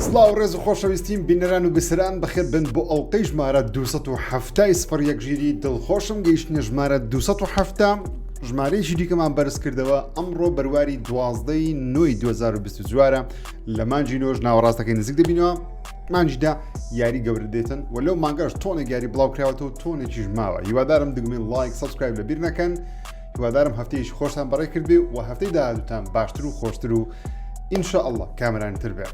سڵاو ڕێز و خۆشەویستیم بینەران و بیسەران بەخێر بن بۆ ئەڵلقەی ژمارە 270 سفر یەک ژیری دڵخۆشم گەیشتنە ژمارە 270 ژمارەیەکی دیکەمان بەرز کردەوە ئەمڕۆ بەرواری دوازدەی نۆی 2024 لە مانجی نۆژ ناوەڕاستەکەی نزیک دەبینەوە مانجیدا یاری گەورە دێتن و لەو مانگەش تۆنێک یاری بڵاو کراوەتەوە تۆنێکیش ماوە هیوادارم دگمین like subscribe لە بیر نەکەن هیوادارم هەفتەیەکی خۆشتان بەڕێ کردبێ و هەفتەی داهاتووتان باشتر و خۆشتر و ئینشاءاللە کامەرانتر بێ.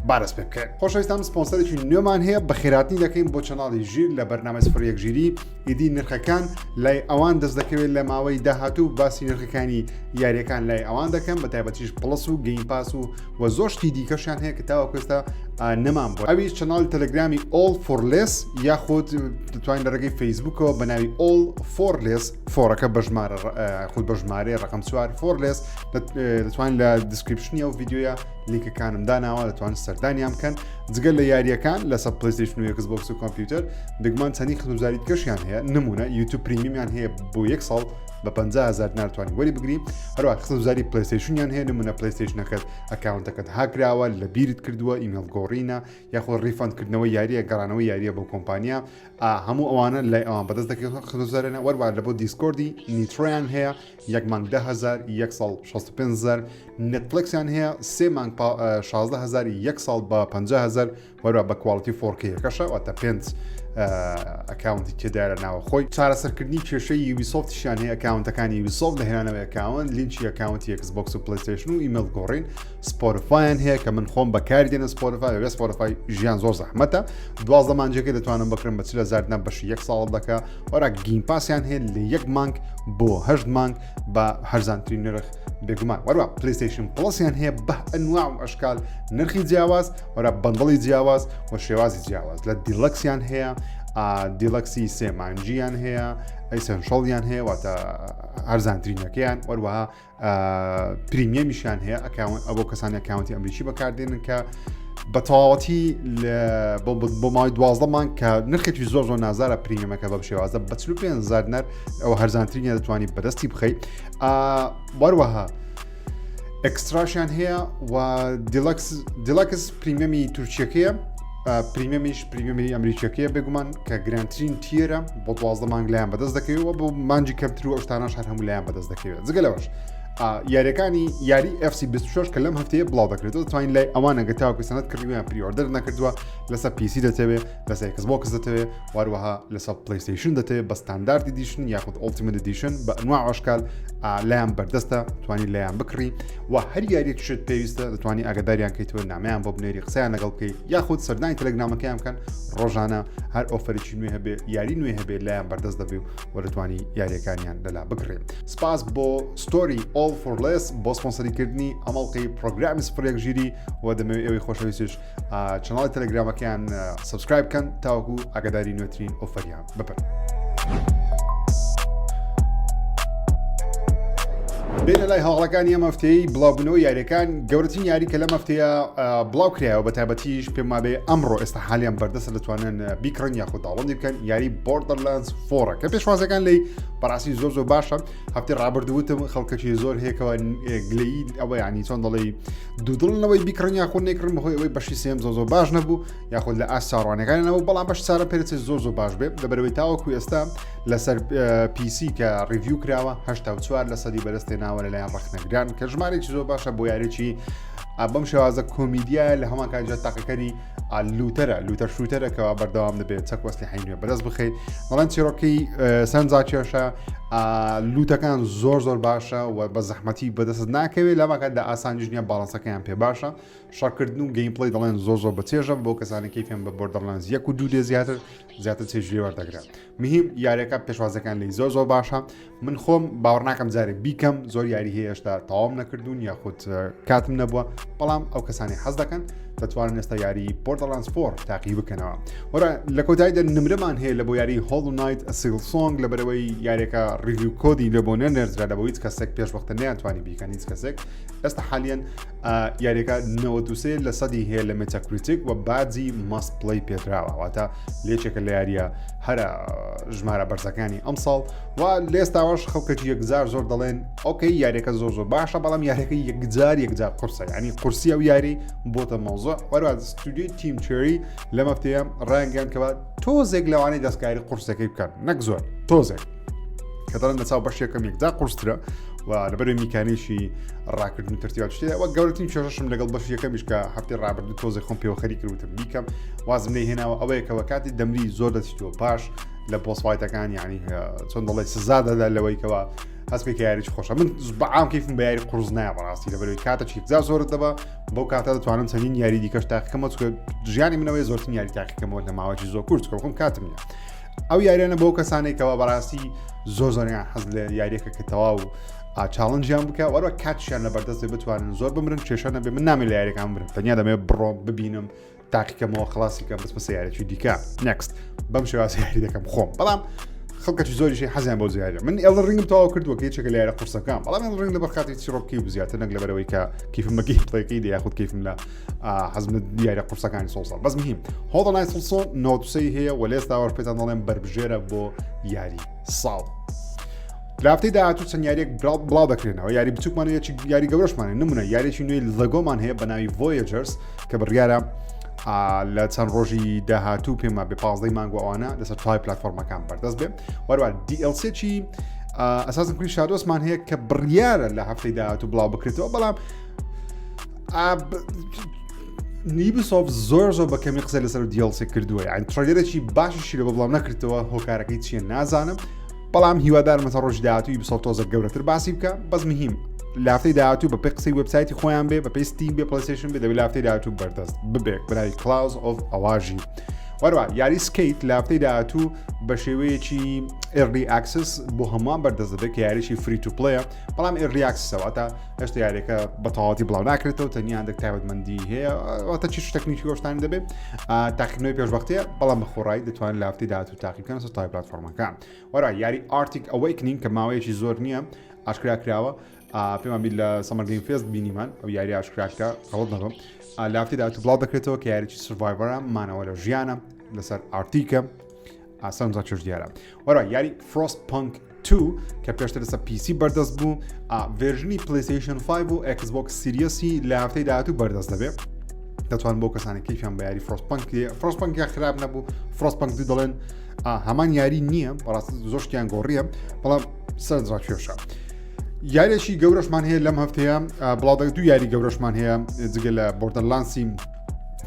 با دەست پێ بکەین خۆشەویستان سپۆنسەرێکی نوێمان هەیە بەخێراتنی دەکەین بۆ channel ی ژیر لە بەرنامەی سفر یەک ژیری ئیدی نرخەکان لای ئەوان دەست دەکەوێت لە ماوەی داهاتوو باسی نرخەکانی یاریەکان لای ئەوان دەکەم بە تایبەتیش Plus و Game Pass و و زۆر شتی دیکەشیان هەیە کە تاوەکو ئێستا نەمان بوو ئەویش channel ی تەلەگرامی All for Less یاخود دەتوانین لە ڕێگەی فەیسبوکەوە بە ناوی All for Less four ەکە بە ژمارە خود بە ژمارەی ڕقم چوار for Less دەتوانین لە description ی ئەو ڤیدیۆیە لینکەکانم داناوە دەتوان سەردانیان بکەن جگە لە یاریەکان لەسەر PlayStation و Xbox و کۆمپیوتەر بێگومان چەندی خزمەتگوزاری دیکەشیان هەیە نمونە YouTube Premium یان هەیە بۆ یەک ساڵ بە 50هزار دینار توانی وەری بگری هەروە خزمەتگوزاری PlayStation یان هەیە نمونە PlayStation ەکەت account ەکەت هاکراوە لە بیرت کردووە ئیمێڵ گۆڕینە یاخۆ refund کردنەوە یاریە گەڕانەوە یاریە بۆ کۆمپانیا هەموو ئەوانە لای ئەوان بەدەست دەکەوێت خزمەتگوزارانە وەروە لە بۆ Discord ی Nitro یان هەیە یەک مانگ 10هزار یەک ساڵ 65هزار Netflix یان هەیە سێ مانگ 16هزار یەک ساڵ بە 500هزار وەروە بە quality 4K یەکەشە واتە پێنج account ی تێدایە ناوە خۆی چارەسەرکردنی کێشەی Ubisoft یشیان هەیە account ەکانی Ubisoft لە هێنانەوەی account link ی account ی Xbox و PlayStation و ئیمێڵ گۆڕین Spotify یان هەیە کە من خۆم بەکاری دێنە Spotify بێ Spotify ژیان زۆر زەحمەتە 12 مانجەکە دەتوانم بکرم بە چلە زار دینار بەشی یەک ساڵ دەکە وەرا Game Pass یان هەیە لە یەک مانگ بۆ هەشت مانگ بە هەرزانترین نرخ بێگومان وەروە PlayStation Plus یان هەیە بە ئەنواع و ئەشکال نرخی جیاواز وەرا bundle ی جیاواز و شێوازی جیاواز لە Deluxe یان هەیە Deluxe ی سێ مانجیان هەیە Essential یان هەیە واتە هەرزانترینەکەیان وەروەها Premium یشیان هەیە account ئەبۆ کەسانی account ی ئەمریکی بەکاردێنن کە بە تەواوەتی بۆ ماوەی دوازدە مانگ کە نرخێکی زۆر زۆر نازارە Premium ەکە بەم شێوازە بە 45 دینار ئەوە هەرزانترینە دەتوانانی بەدەستی بخەیت وەروەها Extra شیان هەیە و Deluxe Premium ی تورکیەکەیە Premium یش Premium ی ئەمریکیەکەیە بێگومان کە گرانترین tier ە بۆ دوازدە مانگ لایان بەدەست دەکەوێت بۆ مانجی کەمتر و ئەو شتانەش هەر هەموو لایان بەدەست دەکەوێت جگە لەوەش یاریەکانی یاری FC 26 کە لەم هەفتەیە بڵاو دەکرێتەوە دەتوانین لای ئەوانە گە تاوەکو سەنەت کڕیویان pre-order نەکردووە لەسەر PC دەتەوێت لەسەر Xbox دەتەوێت واروەها لەسەر PlayStation دەتەوێت بە Standard Edition یاخود Ultimate Edition بە ئەنواع ئەشکال لایان بەردەستە توانی لایان بکڕی و هەر یاریەکیشت پێویستە دەتوانی ئاگداریان کەیتەوە نامیان بۆ بنێری قسەیان لەگەڵ بکەیت یاخود سەردانی تەلەگرامەکەیان بکەن ڕۆژانە هەر offer ێکی نوێ هەبێ یاری نوێ هەبێ لایان بەردەست دەبێ و دەتوانی یاریەکانیان لەلا بکڕێ سپاس بۆ store ی All for Less بۆ سپۆنسەریکردنی ئەمەڵقەی پرۆگرامی سفرێک ژیری و دەمەوێت ئێوەی خۆشەویستش channel ی تەلەگرامەکەیان subscribe بکەن تاوەکو ئاگاداری نوێترین offer یان ببن. بێنە لای هەواڵەکانی ئەم هەفتەیە بڵاوبوونەوە یاریەکان گەورەترین یاری کە لەم هەفتەیە بڵاو کرایەوە بە تایبەتیش پێم وابێ ئەمڕۆ ئێستا حالیان بەردەستە دەتوانن بیکڕن یاخود download ی بکەن یاری Borderlands Four ە کە پێشوازەکان لی بەڕاستی زۆر زۆر باشە هەفتی ڕابردووتم خەڵکەکی زۆر هەیەکەوە گلەیی ئەوە ینی چۆن دەڵێی دوودڵنەوەی بیکڕن یاخود نەیکڕن بەهۆی ئەوەی بەشی سێم زۆر زۆر باش نەبوو یاخود لە ئاست چاڕوانەکانی نەبوو بەڵام بەش چارە پێرچێت زۆر زۆر باش بێت لەبەرەوەی تاوەکو ئێستا لەسەر PC کە review کراوە 84 لە سەدی بەدەستێناوە لەلایەن ڕەخنەگران کە ژمارێکی زۆر باشە بۆ یاریی بەم شێوازە کۆمیدیایە لە هەمان کاتدا تاقیکەری looter ە looter shooter ە کەوا بەردەوام دەبێت چەک وەسلی نوێ بەدەست بخەیت بەڵام چیرۆکی سەرنجڕاکێشە loot ەکان زۆر زۆر باشە و بە زەحمەتی بەدەست ناکەوێت لەماکاتدا ئاسانیش نییە باڵانسەکەیان پێ باشە شەڕکردن و gameplay دەڵێن زۆر زۆر بەچێژە بۆ کەسانی کەیفیان بە Borderlands یەک و دوو دێ زیاتر زیاتر چێژ لێ وەردەگرن مهم یاریەکە پێشوازەکان لی زۆر زۆر باشە من خۆم باوەڕ ناکەم جارێک بیکەم زۆر یاری هەیە هێشتا تەواوم نەکردوون یاخود کاتم نەبووە بەڵام ئەو کەسانی حەز دەکەن. دەتوانن ئێستا یاری Borderlands 4 تاقی بکەنەوە. وەرە لە کۆتاییدا نمرەمان هەیە لە بۆ یاری Hollow Knight Silksong لە بەرەوەی یاریەکە review code ی لە بۆ نەنێردرا لە بۆ هیچ کەسێک پێش وەختە نیانتوانی بیکەن هیچ کەسێک ئێستا حالیان یاریەکە 93 لە سەدی هەیە لە Metacritic و باجی must play پێدراوە واتە لێچێکە لە یاریە هەرە ژمارە بەرزەکانی ئەمساڵ و لێستاوەش خەڵکێکی یەکجار زۆر دەڵێن okay یاریەکە زۆر زۆر باشە بەڵام یاریەکە یەکجار یەکجار قورسە ینی قورسی ئەو یاری بۆتە مەوزوع وەروە ستودیۆی Team Cherry لەم هەفتەیە ڕایانگەیاند کەوا تۆزێک لەوانەیە دەستکاری قورسەکەی بکەن نەک زۆر تۆزێک کە دەڵێن لە چاو بەش یەکەم یەکجار قورسترە و لەبەر میکانیکی ڕاکردن و ترتیبات شتێ وە گەورەترین کێشەشم لەگەڵ بەش یەکەمیش کە هەفتەی ڕابردوو تۆزێک خۆم پێوە خەریک کردوتم بیکەم وازم لێ هێناوە ئەوەیە کەەوە کاتی دەمری زۆر دەچیتەوە پاش لە boss fight ەکان یعنی چۆن دەڵێ سزا دەدا لەوەی کەەوە هەست بکە یاریی خۆشە من بەعام کەیفم بە یاری قورس نایە بەڕاستی لەبەرەوەی کاتە چیکجا زۆرت دەبە بەو کاتە دەتوانم چەندین یاری دیکەش تاقیکەمەوە چونکە ژیانی منەوەی زۆرترین یاری تاقیکەمەوە لە ماوەی زۆر کورت کە خۆم کاتم نییە ئەو یاریانە بۆ کەسانێک کەەوە بەڕاستی زۆر زۆریان حەز لە یاریەکە کە تەواو challenge یان بکە وەرە کاتیان لە بەردەست بتوانن زۆر بمرن کێشە نەبێ من نامێ لە یاریەکان برم تەنیا دەمێ بڕۆم ببینم تاقیکەمەوە خلاصی کەم بچمە سیارێکی دیکە next بەم شێواز یاری دەکەم خۆم بەڵام خەڵکەی زۆریشی حەزیان بۆ زیارە من Elden Ring م تەواو کردووە کە یەکێکە لە یارە قورسەکان بەڵام Elden Ring لەبەر خاتی چیرۆکی و زیاتر نەک لەبەرەوەی کە کیفم بە gameplay ەکەی دێ یاخود کیفم لە حەزم لە یارە قورسەکانی Souls ە بەس مهم Hollow Knight Silksong 93 هەیە و لێستاوەش پێتان دەڵێم بەربژێرە بۆ یاری ساڵ. لە هەفتەی داهاتوو چەند یاریەک بڵاو دەکرێنەوە یاری بچووکمان و یەکی یاری گەورەشمان هەیە نمونە یاریی نوێی LEGO مان هەیە بە ناوی Voyagers کە بڕیارە لە چەند ڕۆژی داهاتوو پێما بێ پازدەی مانگ و ئەوانە لەسەر تای پلتفۆرمەکان بەردەست بێ وەروە DLC ی Assassin's Creed Shadows مان هەیە کە بڕیارە لە هەفتەی داهاتوو بڵاو بکرێتەوە بەڵام Ubisoft زۆر زۆر بە کەمی قسە لەسەر DLC کردووە یان trailer ێکی باشیشی لە بۆ بڵاو نەکردەوە هۆکارەکەی چییە نازانم بەڵام هیوادارم لەسەر ڕۆژی داهاتووی Ubisoft تۆزە گەورەتر باسی بکە بەس مهم لافتەی داهاتوو بە پێی قسەی وبسایتی خۆیان بێ بە پێی Steam بێ PlayStation بێ دەبێ لافتەی داهاتوو بەردەست ببێت بەناوی Claws of Awaji وەروە یاری Skate لافتەی داهاتوو بە شێوەیەکی early access بۆ هەمووان بەردەست دەبێت کە یاریی free to play ە بەڵام early access ەوە تا هێشتا یاریەکە بە تەواوەتی بڵاو ناکرێتەوە تەنیا هەندێک تایبەتمەندی هەیە واتە چی تەکنیکی گۆشتانی دەبێت تاقیکردنەوەی پێشوەختەیە بەڵام بە خۆڕایی دەتوانن لافتەی داهاتوو تاقی بکەن لەسەر تای پلاتفۆرمەکان وەرا یاری Arctic Awakening کە ماوەیەکی زۆر نییە ئاشکرا کراوە پێمان بیر لە Summer Game Fest بینیمان ئەو یاری ئاشکراکە غەڵت نەبم لافتەی داهاتوو بڵاو دەکرێتەوە کە یاریی survivor ە مانەوە لە ژیانە لەسەر ئارتیکە ئاسان زۆر چێژ دیارە وەرا یاری Frostpunk 2 کە پێشتر لەسەر PC بەردەست بوو version ی PlayStation 5 و Xbox Series ی لە هەفتەی داهاتوو بەردەست دەبێت دەتوان بۆ کەسانی کەیفیان بە یاری Frostpunk Frostpunk یا خراپ نەبوو Frostpunk دوو دەڵێن هەمان یاری نییە بەڕاست زۆر شتیان گۆڕیە بەڵام سەرنجڕاکێشە. یاریێکی گەورەشمان هەیە لەم هەفتەیە بڵاو دەکە دوو یاری گەورەشمان هەیە جگە لە Borderlands ی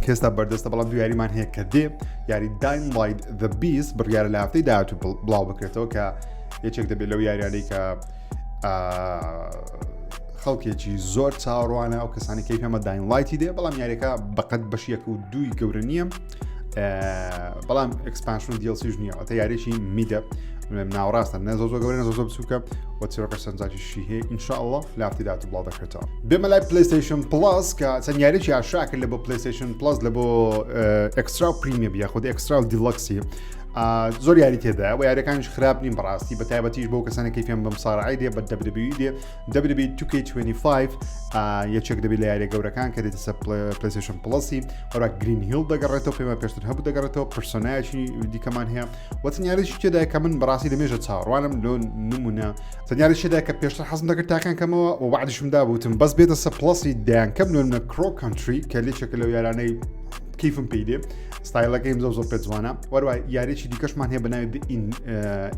کێستا بەردەستە بەڵام دوو یاریمان هەیە کە دێ یاری Dying Light The Beast بڕیارە لە هەفتەی داهاتوو بڵاو بکرێتەوە کە یەکێک دەبێت لەو یاریانەی کە خەڵکێکی زۆر چاوەڕوانە ئەو کەسانی کەی پێمە Dying Light ی دێ بەڵام یاریەکە بەقەت بەش یەک و دووی گەورە نییە بەڵام expansion DLC ش نییە ئەتە یاریی mid ە ناوەڕاستە نە زۆر زۆر گەورە نە زۆر زۆر بچووکە و چیرۆکە سەرنجاکیشی هەیە ئینشاءاللە لە هەفتەی داهاتوو بڵاو دەکرێتەوە بێمە لای PlayStation Plus کە چەند یاریی ئاشکرا کرد لە بۆ PlayStation Plus لە بۆ Extra و Premium یاخود Extra و Deluxe ی زۆر یاری تێدا و یاریەکانیش خراپ نین بەڕاستی بە تایبەتیش بۆ کەسانی کەیفیان بەم ساڕعی دێ بە WWE دێ WWE 2K25 یەکێک دەبێت لە یاریە گەورەکان کە دێتە سەر PlayStation Plus ی وەرا Green Hell دەگەڕێتەوە پێمە پێشتر هەبوو دەگەڕێتەوە Persona یەکی دیکەمان هەیە وەچەند یاریشی تێدا کە من بەڕاستی لەمێژە چاوەڕوانم لۆ نمونە چەند یاریشی تێدا کە پێشتر حەزم دەکرد تاقیان کەمەوە و وعدیشم دا بوتم بەس بێتە سەر Plus ی دەیان کەم لۆ نمونە Crow Country کە لێچێکە لەو یارانەی کەیفم پێی دێ ستایلەکەیم زۆر زۆر پێ جوانە وەروە یاریی دیکەشمان هەیە بە ناوی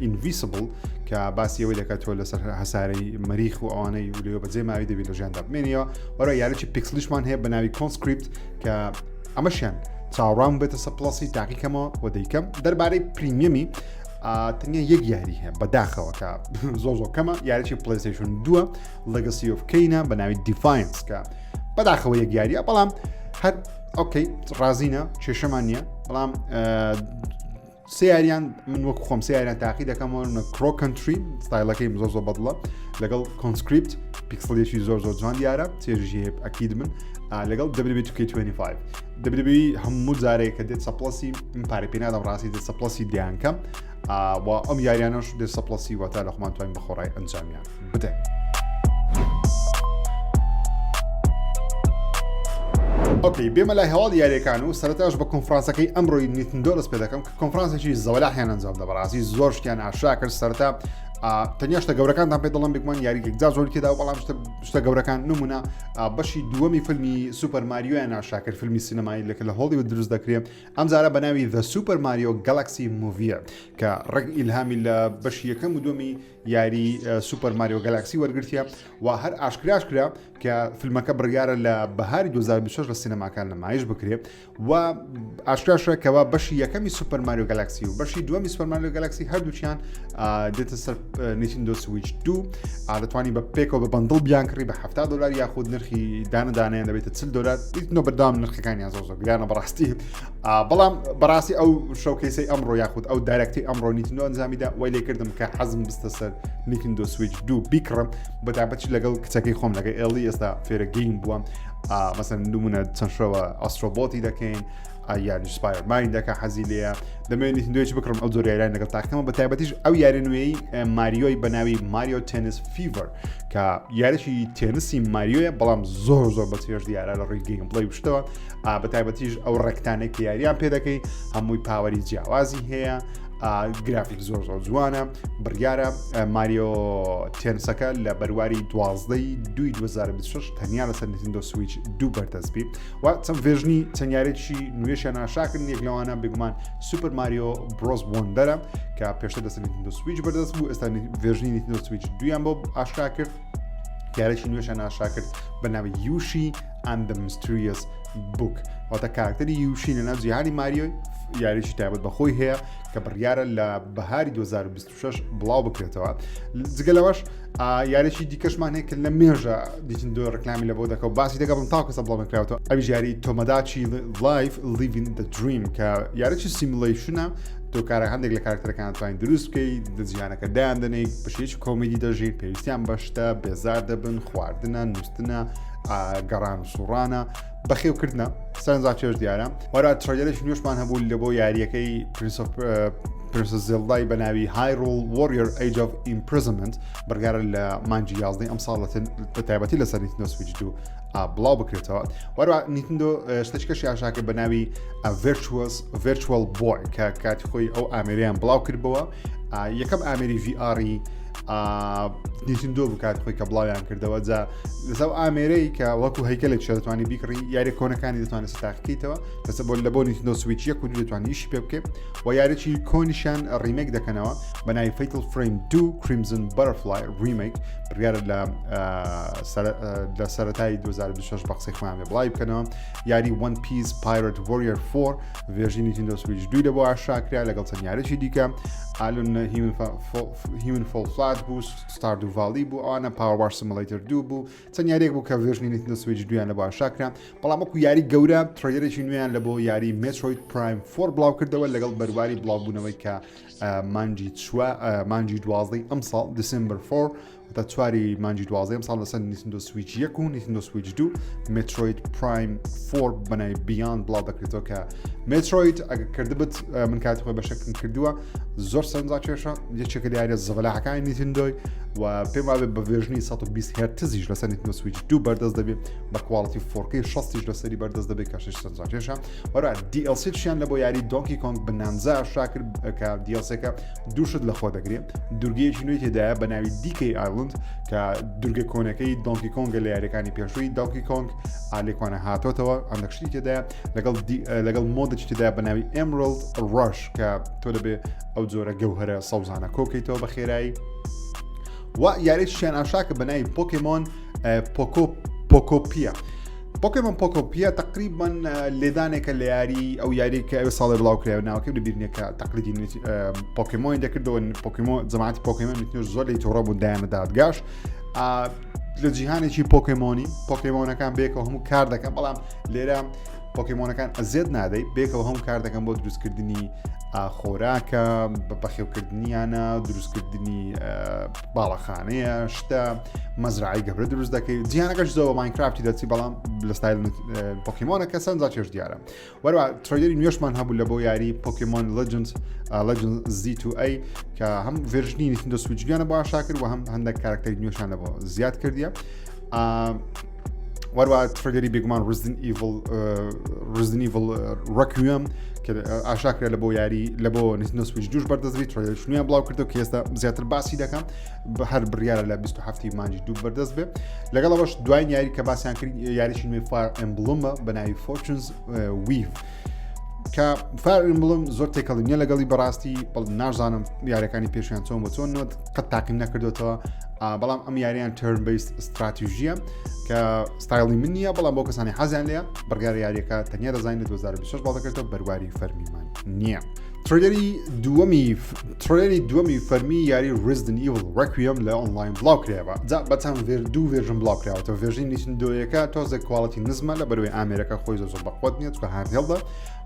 Invincible کە باسی ئەوەی دەکاتەوە لەسەر هەسارەی مەریخ و ئەوانەی لێ بەجێ ماوی دەبێت لە ژیاندا بمێنەوە وەروە یاریی pixel یشمان هەیە بە ناوی Conscript کە ئەمەشیان چاوەڕوان بێتە سە Plus ی تاقیکەمەوە و دەیکەم دەربارەی Premium ی تەنیا یەک یاری هەیە بەداخەوە کە زۆر زۆر کەمە یاریی PlayStation دووە Legacy of Kain ە بە ناوی Defiance کە بەداخەوە یەک یاریە بەڵام هەر okay ڕازینە کێشەمان نییە بەڵام سێ یاریان من وەک خۆم سێ یاریان تاقی دەکەمەوە نە Crow Country ستایلەکەی زۆر زۆر بەدڵە لەگەڵ Conscript پیکسڵێکی زۆر زۆر جوان دیارە چێژی هەیە ئەکید من لەگەڵ WWE 2K25 WWE هەموو جارێک کە دێت سەپڵەسی من پارە پێ نادەم ڕاستی دێت سەپڵەسی دیانکەم و ئەم یاریانەش دێت سەپڵەسی واتە لە خۆمان توانین بەخۆڕای ئەنجامیان بدەین. okay بێمە لای هەواڵ یاریەکان و سەرتاش بە کۆنفرانسەکەی ئەمڕۆی Nintendo دەست پێ دەکەم کە کۆنفرانسێکی زەوەلاحیان ئەنجام دە بەڕاستی زۆر شتیان ئاشکرا کرد سەرتا تەنیا شتە گەورەکانتان پێ دەڵم بێگومان یاری یەکجار زۆری تێدا بەڵام شتە گەورەکان نمونە بەشی دووەمی فیلمی Super Mario یان ئاشکرا کرد فیلمی سینەمایی لەکە لە هۆڵیوود دروست دەکرێت ئەم جارە بە ناوی The Super Mario Galaxy Movie ە کە ڕێک ئیلهامی لە بەشی یەکەم و دووەمی یاری Super Mario Galaxy وەرگرتیە و هەر ئاشکراش کرا کە فیلمەکە بڕیارە لە بەهاری 2026 لە سینەماکان نمایش بکرێت و ئاشکراشە کەوا بەشی یەکەمی Super Mario Galaxy و بەشی دووەمی Super Mario Galaxy هەردووکیان دێتە سەر Nintendo Switch دوو دەتوانی بە پێکەوە بە bundle بیانکڕی بە 70 دلار یاخود نرخی دانەدانیان دەبێتە 40 دلار Nintendo بەردەوام نرخەکانیان زۆر زۆر گرانە بەڕاستی بەڵام بەڕاستی ئەو showcase ەی ئەمڕۆ یاخود ئەو Direct ی ئەمڕۆ Nintendo ئەنجامیدا وای لێکردم کە حەزم بستە سەر Nintendo Switch دوو بیکڕم بەتابەتی لەگەڵ کچەکەی خۆم لەگە ئێڵی ئێستا فێرە game بووە مەسەن نمونە چەند شەوە Astro Bot ی دەکەین یاری Spider-Man دەکە حەزی لێە دەمەوێت Nintendo ێکی بکڕم ئەو جۆر یاریان لەگەڵ تاقیکەمە بە تایبەتیش ئەو یاری نوێی Mario ی بە ناوی Mario Tennis Fever کە یاریی تێنسی Mario یە بەڵام زۆر زۆر بە چێژ دیارە لە ڕووی gameplay شتەوە بە تایبەتیش ئەو ڕێکتانێک کە یاریان پێ دەکەی هەمووی power ی جیاوازی هەیە گرافیک زۆر زۆر جوانە بڕیارە Mario Tennis ەکە لە بەرواری دوازدەی دوی 2026 تەنیا لەسەر Nintendo Switch دوو بەردەست بی و چەند version ی چەند یارێکی نوێشیان ئاشکراکردن یەک لەوانە بێگومان Super Mario Bros Wonder ە کە پێشتر لەسەر Nintendo Switch بەردەست بوو ئێستا version ی Nintendo Switch دویان بۆ ئاشکرا کرد یارێکی نوێشیان ئاشکرا کرد بە ناوی Yoshi and the Mysterious Book واتە کارکتەری Yoshi لەناو جیهانی Mario یاریی تایبەت بە خۆی هەیە کە بڕیارە لە بەهاری 2026 بڵاو بکرێتەوە جگە لەوەش یاریی دیکەشمان هەیە کە لە مێژە Nintendo ڕکلامی لە بۆ دەکە و باسی دەکە بڵم تاکەسە بڵاو نکراوەتەوە ئەویش یاری Tomodachi Life Living the Dream کە یاریی simulation ە تۆ کارە هەندێک لە کارکتەرەکان توانین دروست بکەیت لە جیهانەکە دایان دەنێیت بەشێکی کۆمیدی دەژین پێویستیان بەشتە بێزار دەبن خواردنە نووسنە گەڕان و سوڕانە بەخێوکردنە سەرنجا چێژ دیارە وەرا trailer ێکی نوێشمان هەبوو لە بۆ یاریەکەی Princess Zelda ی بە ناوی Hyrule Warriors Age of Imprisonment بڕیارە لە مانگی یازدەی ئەم ساڵ بە تایبەتی لەسەر Nintendo Switch دوو بڵاو بکرێتەوە وەرا Nintendo شتێکەش یاشاکە بە ناوی Virtual Boy کە کاتی خۆی ئەو ئامریان بڵاو کردبەوە یەکەم ئامری VR ی Nintendo بکات خۆی کە بڵاویان کردەوە جا لەسەر ئامێرەی کە وەکو هەیکەلێک شە دەتوانانی بیکڕی یاری کۆنەکانی دەتوانێت تاقیکەیتەوە لەسەر بۆ لە بۆ Nintendo Switch یەک و دوو دەتوانانی ئیشی پێ بکەیت و یاریی کۆنیشیان remake دەکەنەوە بە ناوی Fatal Frame 2 Crimson Butterfly Remake بڕیارە لە لە سەرەتای 2026 بە قسەی خۆیان بێ بڵاوی بکەنەوە یاری One Piece Pirate Warriors 4 version ی Nintendo Switch دووی لە بۆ ئاشکرا لەگەڵ چەند یاریی دیکە ئالون Human Fall Flat بوو Stardew Valley بوو ئەوانە PowerWash Simulator دوو بوو چەند یاریێک بوو کە version ی Nintendo Switch دویان لە بۆ ئاشکرا بەڵام وەکو یاری گەورە trailer ێکی نوێیان لە بۆ یاری Metroid Prime 4 بڵاو کردەوە لەگەڵ بەرواری بڵاوبوونەوەی کە مانگی مانگی دوازدەی ئەمساڵ December 4 تا چواری مانگی دوازدەی ئەمساڵ لەسەر Nintendo Switch یەک و Nintendo Switch دوو Metroid Prime 4 بەناوی Beyond بڵاو دەکرێتەوە کە Metroid ئەگە کردبت من کاتی خۆی بەشەکم کردووە زۆر سەرنجا کێشە یەکێکە لە یاریە زەبەلاحەکانی Nintendo ی و پێم وابێ بە version ی 120 هێرتزیش لەسەر Nintendo Switch دوو بەردەست دەبێت بە quality 4K 60 لەسەری بەردەست دەبێت کە شش سەرنجا کێشە وەرا DLC شیان لە بۆ یاری Donkey Kong Bananza شاکرد کە DLC ەکە دوو شت لەخۆ دەگرێت دوورگەیەکی نوێی تێدایە بە ناوی DK Island کە دوورگە کۆنەکەی Donkey Kong ە لە یاریەکانی پێشووی Donkey Kong ئالێکوانە هاتۆتەوە ئەندەک شتی تێدایە لەگەڵ لەگەڵ mode ێکی تێدا بە ناوی Emerald Rush کە تۆ دەبێ ئەو جۆرە گەوهرە سەوزانە کۆکەیتەوە بە خێرایی و یاریشیان ئاشاکە بە ناوی Pokémon Poco Pokopia Pokémon Pokopia تقریبا لێدانێکە لە یاری ئەو یاری کە ئەو ساڵی بڵاو کرایەوە ناوەکەی لە بیرنیە کە تەقلیدی Pokémon دەکردەوە Pokémon جەماعەتی Pokémon میتنۆ زۆر لی تووڕە بوون دایانە دادگاش لە جیهانێکی Pokémon ی Pokémon ەکان بێکەوە هەموو کار دەکەن بەڵام لێرە Pokémon ەکان ئەزیێت نادەی بێکەوە هەموو کار دەکەن بۆ دروستکردنی خۆراکە بە بەخێوکردنیانە دروستکردنی باڵەخانەیە شتە مەزرعی گەورە دروست دەکەی جیهانەکەش زۆر بە ماینکرافتی دەچی بەڵام لە ستایل پۆکیمۆنە کە سەنجا چێژ دیارە وەروە trailer ی نوێشمان هەبوو لە بۆ یاری پۆکیمۆن لەجنز لەجن Z2A کە هەم version ی نیتندۆ سویچگیانە بۆ ئاشا کرد و هەم هەندێک کارکتەری نوێشان لە بۆ زیاد کردیە وەروە trailer ی بێگومان ڕزدن ئیڤڵ ڕزدن ئیڤڵ ڕەکوێم کە ئاشاکرا لە بۆ یاری لە بۆ نیتندۆ سویچ دووش بەردەستبی trailer شنیان بڵاو کردو کە ئێستا زیاتر باسی دەکەم هەر بڕیارە لە 27 مانجی دوو بەردەست بێ لەگەڵ ئەوەش دوایین یاری کە باسیان کرد یاریی نوێی فایر ئەمبلمە بە ناوی فۆرچنز ویڤ کە فایر ئەمبلم زۆر تێکەڵی نییە لەگەڵی بەڕاستی بەڵ نازانم یاریەکانی پێشیان چۆن بە چۆن نۆت قەت تاقیم نەکردوێتەوە بەڵام ئەم یاریان turn based ستراتیژیە کە ستایلی من نییە بەڵام بۆ کەسانی حەزیان لێ بڕیار یاریەکە تەنیا دەزانین لە 2026 باڵ دەکرێتەوە بەرواری فەرمیمان نییە. trailer ی دووەمی trailer ی دووەمی فەرمی یاری Resident Evil Requiem لە ئۆنلاین بڵاو کرایەوە جا بە چەند ڤێر دوو version بڵاو کراوەتەوە version ی نیتندۆیەکە تۆزێک quality نزمە لە بەروی ئامێرەکە خۆی زۆر زۆر بەقوت نییە چونکە handheld ە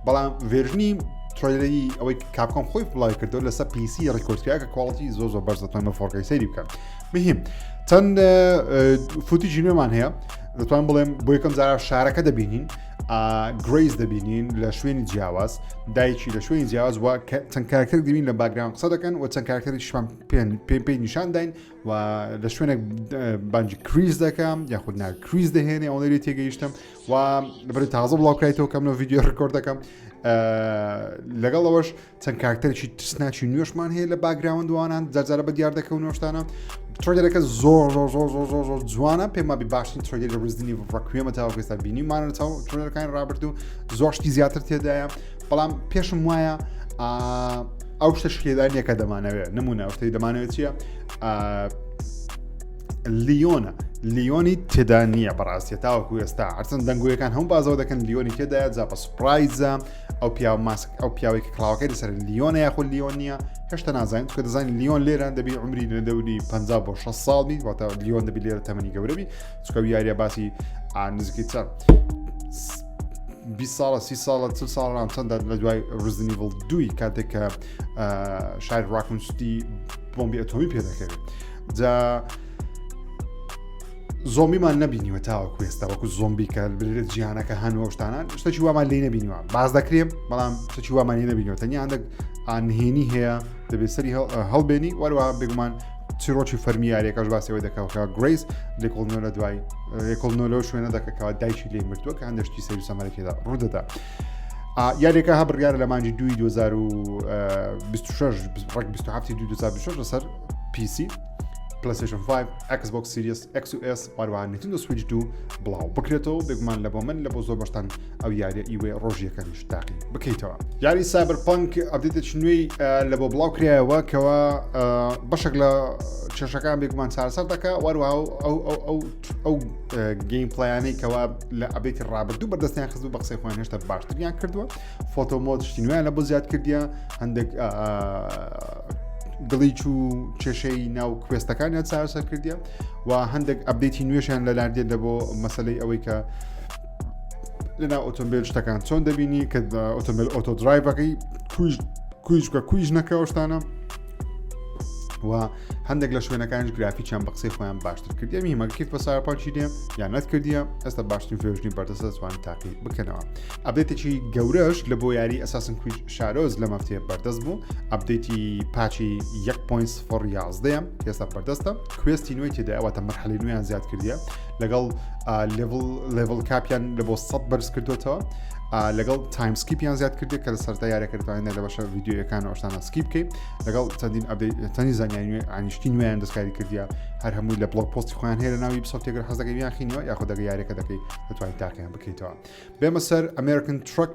بەڵام version ی trailer ی ئەوەی کاپکۆم خۆی بڵاوی کردەوە لەسەر PC record کرا کە quality زۆر زۆر بەرز دەتوانین بە 4K سەیری بکەن مهم چەند footage ی نوێمان هەیە دەتوان بڵێم بۆ یەکەم جارا شارەکە دەبینین گرەیس دەبینین لە شوێنی جیاواز دایکی لە شوێنی جیاواز وە چەند کارکتەر دەبین لە background قسە دەکەن و چەند کارکتەریشمان پێ پێ پێی نیشانداین و لە شوێنێک بانجی کریز دەکەم یاخود نا کریز دەهێنێ ئەوەندە لێ تێگەیشتم و لەبەر تازە بڵاوکرایتەوە کەم لە ڤیدیۆ record دەکەم لەگەڵ ئەوەش چەند کارکتەرێکی ترسناکی نوێشمان هەیە لە background وانان جارجارە بە دیار دەکەون شتانە trailer ەکە زۆر زۆر زۆر زۆر زۆر زۆر جوانە پێم وابی باشترین trailer ی Resident Requiem ە تاوەکو ئێستا بینیمانە چاو trailer ەکانی ڕابردوو زۆر شتی زیاتر تێدایە بەڵام پێشم وایە ئەو شتە شێدانیە کە دەمانەوێت نمونە ئەو شتەی دەمانەوێت چییە؟ لیۆنە لیۆنی تێدا نییە بەڕاستە تاوەکو ئێستا هەرچەند دەنگۆیەکان هەموو بازەوە دەکەن لیۆنی تێدایە جا بە surprise ە ئەو پیاو ماسک ئەو پیاوێک کڵاوەکەی لەسەر لیۆنە یاخود لیۆن نییە هێشتا نازانین چونکە دەزانین لیۆن لێرە دەبی عمری لە دەوری 50 بۆ 6 ساڵ بی واتە لیۆن دەبی لێرە تەمەنی گەورە بی چونکە یاریە باسی نزیکەی چەند 20 ساڵە 30 ساڵە 40 ساڵان چەندە لە دوای Resident Evil دووی کاتێک کە شاری ڕاکون سیتی بۆمبی ئەتۆمی پێدەکەوێت جا زۆمبیمان نەبینیوە تاوەکو ئێستا وەکو زۆمبی کە بلێت جیهانەکە هەن و شتانە شتێکی وامان لێ نەبینیوە باز دەکرێ بەڵام شتێکی وامان لێ نەبینیوە تەنیا هەندێک نهێنی هەیە دەبێت سەری هەڵبێنی وەروە بێگومان چیرۆکی فەرمی یاریەکەش باسەوەی دەکەوەکە گرەیس لێکۆڵنەوە لە دوای لێکۆڵنەوە لەو شوێنە دەکەکەوە دایکی لێ مردووە کە هەندێک شتی سەیر و سەمەرەکەدا ڕوودەدا. یاریەکە ها بڕیارە لە مانگی دووی 2026 ڕێک 27 2026 لەسەر PC PlayStation 5 Xbox Series X و S هەروەها Nintendo Switch 2 بڵاو بکرێتەوە بێگومان لە بۆ من لە بۆ زۆر بەشتان ئەو یاریە ئیوێ ڕۆژیەکەمیش تاقی بکەیتەوە یاری Cyberpunk update ێکی نوێی لە بۆ بڵاو کرایەوە کەەوە بەشێک لە کێشەکان بێگومان چارەسەر دەکە وەروە ئەو ئەو ئەو ئەو gameplay انەی کەوا لە update ی ڕابردوو بەردەستیان خست و بە قسەی خۆیان هێشتا باشتریان کردووە photo mode شتی نوێیان لە بۆ زیاد کردیە هەندێک glitch و کێشەی ناو quest ەکانیان چارەسەر کردیە و هەندێک update ی نوێشیان لە لاردێت لە بۆ مەسلەی ئەوەی کە لەناو ئۆتۆمبیل شتەکان چۆن دەبینی کە ئۆتۆمبیل auto drive ەکەی کوژ کوژ بکە کوژ نەکەەوە شتانە و هەندێک لە شوێنەکانیش گرافیکیان بە قسەی خۆیان باشتر کردیە میمە کیف بە Cyberpunk ی دێ یان نەتکردیە ئێستا باشترین version ی بەردەستە دەتوانن تاقی بکەنەوە. update ێکی گەورەش لە بۆ یاری Assassin's Creed Shadows لەم هەفتەیە بەردەست بوو update ی patch ی 1.011 ئێستا بەردەستە quest ی نوێی تێدا واتە مەرحەلەی نوێیان زیاد کردیە لەگەڵ level cap یان لە بۆ 100 بەرز کردوێتەوە لەگەڵ time skip یان زیاد کردێت کە لە سەرتا یارەکە دەتوانێت لە بەشە ڤیدیۆیەکان ئەوشتانە skip بکەیت لەگەڵ چەندین چەندین زانیاری نوێ ئانیشتی نوێیان دەستکاری کردیە هەر هەمووی لە blog post ی خۆیان هەیە لە ناوی Ubisoft ێگەر حەز دەکەی بیانخینەوە یاخود دەگە یاریەکە دەکەی دەتوانیت تاقیان بکەیتەوە بێمە سەر American Truck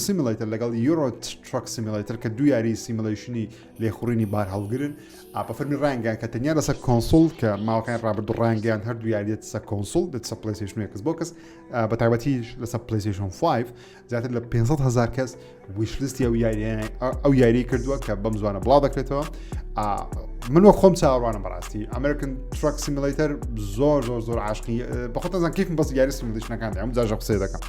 Simulator لەگەڵ Euro Truck Simulator کە دوو یاری simulation ی لێخوڕینی بار هەڵگرن بە فەرمی ڕانگەیان کە تەنیا لەسەر console کە ماوەکان ڕابردوو ڕانگەیان هەردوو یاریەت سەر console دەچە PlayStation و Xbox بە تایبەتی لەسەر PlayStation 5 زیاتر لە 500 هزار کەس wishlist ی ئەو یاریانە ئەو یاری کردووە کە بەم زوانە بڵاو دەکرێتەوە. من وەک خۆم چاوەڕوانم بەڕاستی American Truck Simulator زۆر زۆر زۆر عاشقی بەخۆتەزان کیفم بەس یاری simulation ەکان ئەم جاژە قسەی دەکەم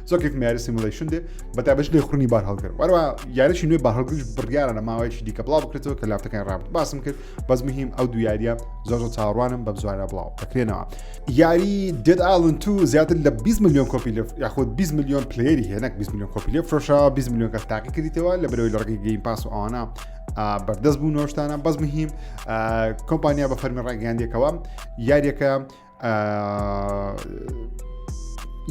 زۆر کیفم یاری simulation دێ بەتابەش لێ خوڕنی بار هەڵگر وەروە یاریی نوێ بار هەڵگریش بڕیارە لە ماوەیەکی دیکە بڵاو بکرێتەوە کە لافتەکان ڕابت باسم کرد بەس مهم ئەو دوو یاریە زۆر زۆر چاوەڕوانم بەم زوانە بڵاو دەکرێنەوە یاری Dead Island 2 زیاتر لە 20 میلیۆن کۆپی لە یاخود 20 میلیۆن player ی هەیە نەک 20 میلیۆن کۆپی لێ فرۆشەوە 20 میلیۆن کەس تاقی کردیتەوە لە بەرەوەی لە ڕێگەی Game Pass و ئەوانە بەردەست بوو نۆشتانە بەس مهم کۆمپانیا بە فەرمی ڕاگەیاندێکەوە یاریەکە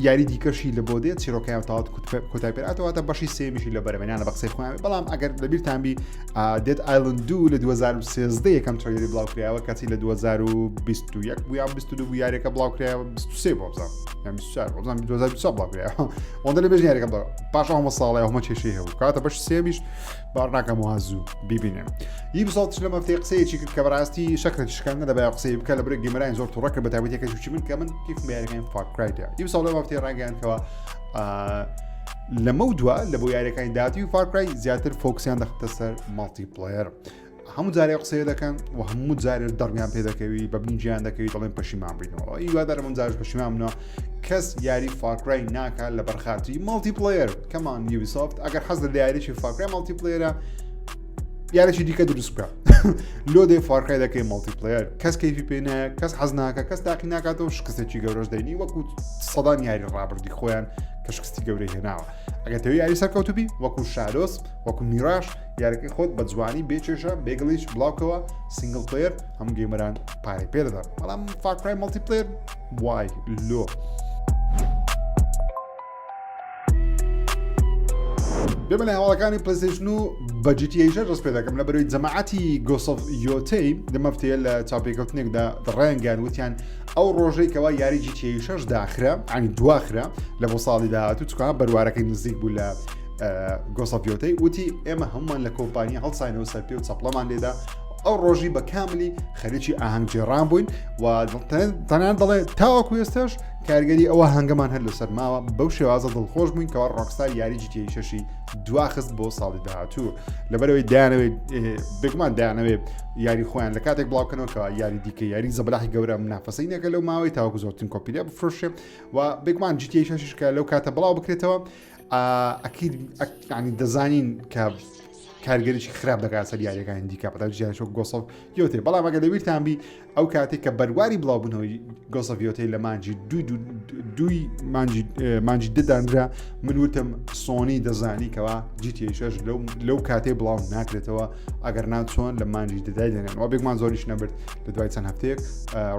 یاری دیکەشی لە بۆ دێت چیرۆکەیان تاوت کۆتای پێاتەوەتە بەشی سێمیشی لە بەرەمێنانە بە قسەی خۆیان بەڵام ئەگەر لەبیرتان بی Dead Island 2 لە 2013 یەکەم trailer ی بڵاو کرایەوە کەچی لە 2021 بوو یان 22 بوو یاریەکە بڵاو کرایەوە 23 بۆ بزانم یان 24 بۆ بزانم 2024 بڵاو کرایەوە ئەوەندە لە بێژ یاریەکە بڵاو پاش ئەومە ساڵی ئەومە کێشەی هەبوو کاتە بەش سێمیش باوەڕ ناکەم وا زوو بیبینم Ubisoft لەم هەفتەیە قسەیەکی کرد کە بەڕاستی شەکرە شکاندنە دەبایە قسەی بکە لە برێک gamer ان زۆر توڕە کرد بە تایبەتی کە چی من کە من کیفم بە یاریەکانی Far Cry دێ Ubisoft لەم هەفتەیە ڕاگەیاندکەوە لەمە دوا لە بۆ یاریەکانی داتی و Far Cry زیاتر focus یان دەختە سەر multiplayer هەموو جارێ قسەیە دەکەن و هەموو جارێ دەڕیان پێدەکەوی بە بنجیان دەکەوی دەڵێن پەشیمان بینەوە هیوادارم من جارش پەشیمان منەوە کەس یاری Far Cry ناکات لە بەرخاتی multiplayer come on Ubisoft ئەگەر حەز لە یاریی Far Cry multiplayer ە یارێکی دیکە دروست بکە لۆ دێ Far Cry دەکەی multiplayer کەس کەیفی پێ نایە کەس حەز ناکە کەس تاقی ناکاتەوە شکستێکی گەورەش دەینی وەکو سەدان یاری ڕابردی خۆیان کە شکستی گەورەی هێناوە ئەگەر تەوی یاری سەرکەوتوبی وەکو Shadows وەکو میراش یارەکەی خۆت بە جوانی بێکێشە بێگڵیش بڵاوکەوە single player هەم gamer ان پارەی پێ دەدەن بەڵام Far Cry multiplayer وای لۆ. بێمە لە هەواڵەکانی PlayStation و بە GTA شەش دەست پێ دەکەم لە بەرەوەی جەماعەتی Ghost of Yotei دەمەفتەیە لە چاپێکەوتنێکدا ڕێنگان وتیان ئەو ڕۆژەی کەوا یاری GTA شەش داخرا عنی دواخرا لە بۆ ساڵی داهاتوو چکا بەروارەکەی نزیک بوو لە Ghost of Yotei وتی ئێمە هەمومان لە کۆمپانیا هەڵساینەوە سەر پێ و چەپڵەمان لێدا ئەو ڕۆژی بە کاملی خەریکی ئاهەنگگێڕان بووین و تەنان دەڵێ تاوەکو ئێستاش کارگەری ئەوە هەنگەمان هەر لەسەر ماوە بەو شێوازە دڵخۆش بووین کەوا Rockstar یاری GTA شەشی دواخست بۆ ساڵی داهاتوو لەبەرەوەی دایانەوێت بێگومان دایانەوێت یاری خۆیان لە کاتێک بڵاوکەنەوە کە یاری دیکە یاری زەبەلاحی گەورە منافەسەی نەکە لەو ماوەی تاوەکو زۆرترین کۆپی لێ بفرۆشێ و بێگومان GTA شەشیش کە لەو کاتە بڵاو بکرێتەوە ئەکید ینی دەزانین کە کارگەریی خراپ دەکات سەر یاریەکانی دیکە بەتا جیانشۆ Ghost of Yotei بەڵام ئەگەر لەبیرتان بی ئەو کاتێک کە بەرواری بڵاوبوونەوەی Ghost of Yotei لە مانجی دووی مانجی ددانرا من وتم سۆنی دەزانی کەوا GTA شەش لەو کاتێ بڵاو ناکرێتەوە ئەگەر نا چۆن لە مانجی ددای دەنێن و بێگومان زۆریش نەبرد لە دوای چەند هەفتەیەک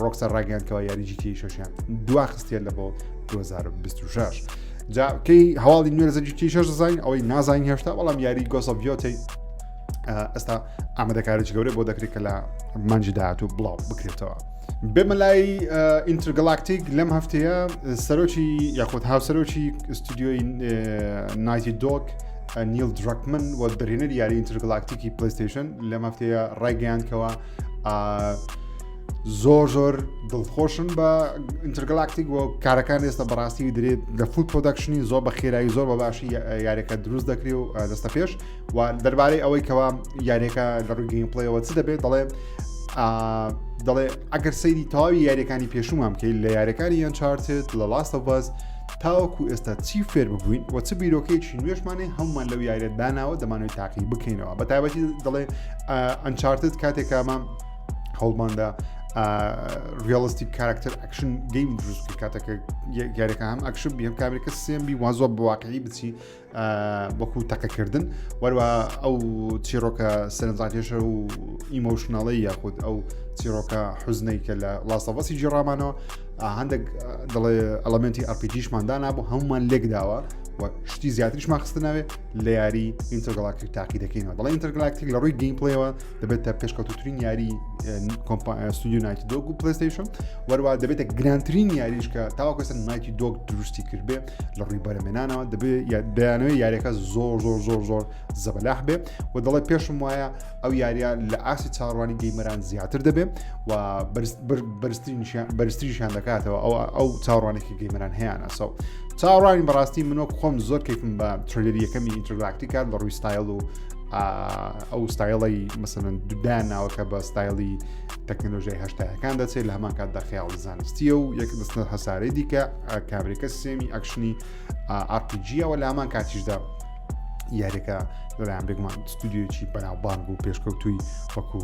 Rockstar ڕاگەیان کەەوە یاری GTA شەشیان دوا خستیان لە بۆ 2026 جا کەی هەواڵی نوێ لە GTA شەش دەزانین ئەوەی نازانین هێشتا بەڵام یاری Ghost of Yotei ئێستا ئامادەکاریی گەورە بۆ دەکرێت کە لە مانجی داهاتوو بڵاو بکرێتەوە. بێمە لای Intergalactic لەم هەفتەیە سەرۆکی یاخود هاوسەرۆکی ستودیۆی Naughty Dog Neil Druckmann و دەرهێنەری یاری Intergalactic ی PlayStation لەم هەفتەیە ڕایگەیاندکەوە زۆر زۆر دڵخۆشن بە Intergalactic و کارەکان ئێستا بەڕاستی درێت لە full production ی زۆر بە خێرایی زۆر بە باشی یاریەکە دروست دەکرێ و دەستە پێش و دەربارەی ئەوەی کەوا یاریەکە لە ڕووی gameplay ەوە چ دەبێت دەڵێ دەڵێ ئەگەر سەیری تەواوی یاریەکانی پێشومان بکەیت لە یاریەکانی Uncharted لە Last of Us تاوەکو ئێستا چی فێر ببووین و چ بیرۆکەیەکی نوێشمانێ هەمومان لەو یاریە داناوە دەمانەوەی تاقی بکەینەوە بە تایبەتی دەڵێ Uncharted کاتێکامە هەوڵماندا realistic character action game دروست کاتەکە یاریەکە هەم ئەکشن بی هەم کامێرەکە سێم بی وازۆ بواقعی بچی وەکو تەقەکردن وەروە ئەو چیرۆکە سەرنجڕاکێشە و emotional ەی یاخود ئەو چیرۆکە حوزنەی کە لە Last of Us ی گێڕامانەوە هەندێک دەڵێ element ی RPG شمان دانابوو هەمومان لێکداوە و شتی زیاتریشمان خستناوێ لە یاری Intergalactic تاقی دەکەینەوە دەڵێ Intergalactic لە ڕووی gameplay ەوە دەبێتە پێشکەوتوترین یاری ستودیو Naughty Dog و PlayStation وەروە دەبێتە گرانترین یاریش کە تاوەکو ئێستا Naughty Dog دروستی کردبێ لە ڕووی بەرەمێنانەوە دەبێ دەیانەوەی یاریەکە زۆر زۆر زۆر زۆر زەبەلاح بێ و دەڵێ پێشم وایە ئەو یاریە لە ئاستی چاڕوانی gamer ان زیاتر دەبێ و بەرزتریشیان دەکاتەوە ئەو ئەو چاوەڕوانێکی gamer ان هەیەە so چاوەڕوانی بەڕاستی منۆ خۆم زۆر کەیفم بە trailer ی یەکەمی Intergalactic ات لە ڕووی ستایل و ئەو ستایڵی مەسەن دوودان ناوەکە بە ستایلی تەکنەلۆژیای هەشتایەکان دەچێت لە هەمان کاتدا خەیاڵی زانستیە و یەک دەستە هەسارەی دیکە کابرێکە سێمی action ی RPG یەوە لە هەمان کاتیشدا یاریەکە لەلایەن بێگومان ستودیۆیەکی بەناوبانگ و پێشکەوتوی وەکو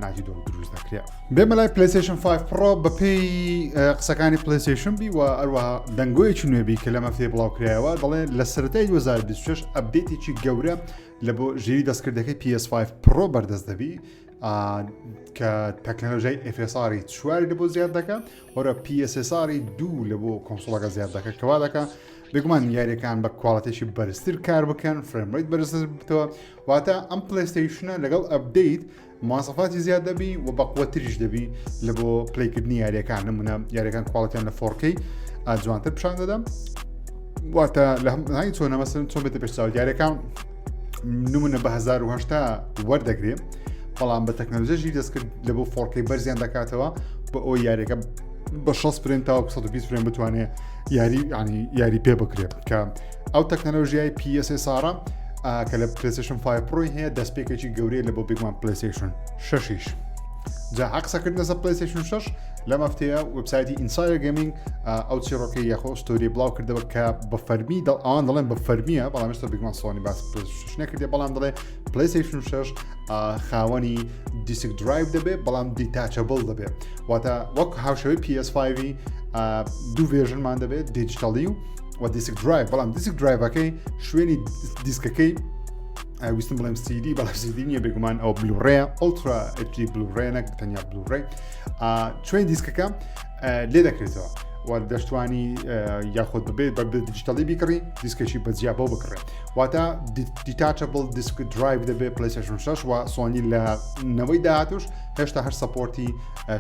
Naughty Dog دروست دەکرێت. بێمە لای PlayStation 5 Pro بەپێی قسەکانی PlayStation بی و ئەروەها دەنگۆیەکی نوێبی کە لە مەفتەی بڵاوکرایەوە دەڵێ لە سەرەتای 2026 update ێکی گەورە لە بۆ ژیری دەستکردەکەی PS5 Pro بەردەست دەبی کە تەکنەلۆژیای FSR ی چواری لە بۆ زیاد دەکە وەرە PSSR ی دوو لە بۆ console ەکە زیاد دەکە کەوا دەکە بێگومان یاریەکان بە quality ێکی بەرزتر کار بکەن frame rate بەرزتر بتەوە واتە ئەم PlayStation ە لەگەڵ update مواسەفاتی زیاد دەبی و بەقوەتریش دەبی لە بۆ play کردنی یاریەکان نمونە یاریەکان quality یان لە 4K جوانتر پیشان دەدەم واتە لە هەنی چۆنە مەسن چۆن بێتە پێشچاو یاریەکان نمونە بە 1970 وەردەگرێ بەڵام بە تەکنەلۆژی دەستکرد لە بۆ 4K بەرزیان دەکاتەوە بە ئەو یاریەکە بە 60 frame تاوەکو 120 frame بتوانێت یاری ینی یاری پێ بکرێت کە ئەو تەکنەلۆژیای PSSR کە لە PlayStation 5 Pro ی هەیە دەستپێکێکی گەورەیە لە بۆ بێگومان PlayStation شەشیش جا قسەکردن لەسەر PlayStation 6 لەم هەفتەیە وبسایتی Insider Gaming ئەو چیڕۆکەی یاخۆ story بڵاو کردەوە کە بە فەرمی دڵ ئەوان دەڵێن بە فەرمیە بەڵام ئێستا بێگومان سۆنی باس PlayStation 6 نەکردێ بەڵام دەڵێ PlayStation 6 خاوەنی disk drive دەبێت بەڵام detachable دەبێت واتە وەک هاوشێوەی PS5 دوو version مان دەبێت digital ی و و disk drive بەڵام disk drive ەکەی شوێنی دیسکەکەی ویستم بڵێم CD بەڵام CD نییە بێگومان ئەو Blu-ray ە Ultra HD Blu-ray نەک تەنیا Blu-ray شوێن دیسکەکە لێ دەکرێتەوە و دەشتوانی یاخود ببێت بە digital ی بیکڕی دیسکێکی بە جیا بۆ بکڕێت واتە detachable disk drive دەبێت PlayStation 6 و سۆنی لە نەوەی داهاتوش هێشتا هەر support ی